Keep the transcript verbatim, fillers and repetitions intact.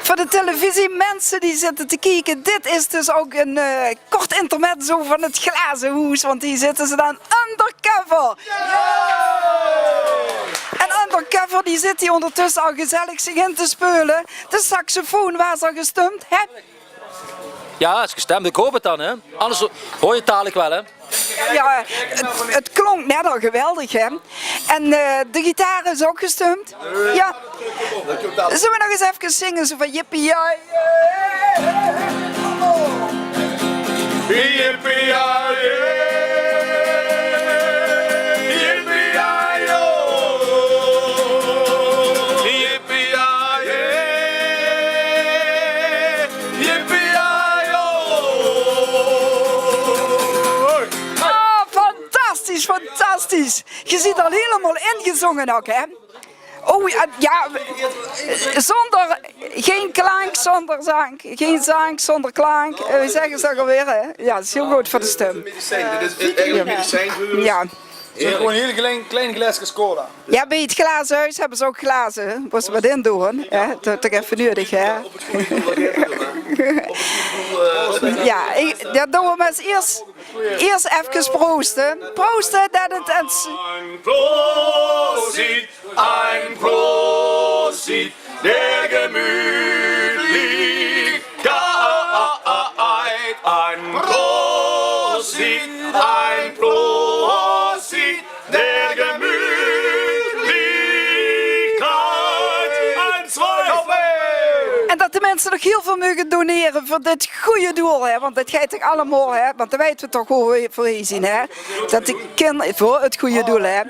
Veur de televisie, minse die zitte te kieke, dit is dus ouch 'n, eh, kort intermezzo van 't Glaze Hoes, want hie zitte ze dan undercover. En undercover, die zit hie óngertösse al gezellig zich in te speule. De saxofoon, waas al gestump, hè? Jao, is gestemp, ich haop 't dan, hè. Angers huur je 't dadelik waal, hè. Jao, 't, 't klonk net al geweldig, hè. En, eh, de gitaar is ouch gestump. Jao. Zölle v'r nog ins efkes zinge, zoe van jippie, jao, jao. Jippie, jao, jao. Jippie, jao, jao. Jippie, jao, jao. Jippie, jao, jao. Ah, fantastisch, fantastisch. Ge ziet al hielemaol ingezónge ouch, hè? Oh, jao, jao, zónger, gein klaank zónger zank, gein zank zónger klaank. Eh, wie zègke ze ouch alweer, hè? Jao, dat is hiel good veur de stum. Medicijn, dit is eigelik medicijn veur us. Jao. 't Zeen gewoon hiel klein, klein glaeskes cola. Jao, bie 't glaze hoes höbbe ze ouch glaze, wao ze get in doon, hè. Dat is toch effe nudig, hè. Jao, ich, dat doon v'r mer ins iers, iers efkes prooste. Prooste, dat 't ens. Ein Prosit, ein Prosit der Gemütlichkeit. Ein Prosit, ein Prosit der Gemütlichkeit. Ein, zwei, drei. En dat de minse nog hiel väöl moge donere veur dit gooj doel, hè, want dat geit toch allemaol, hè, want dan weite v'r toch wo v'r veur hie zien, hè. Dat de kin-, veur 't gooj doel, hè.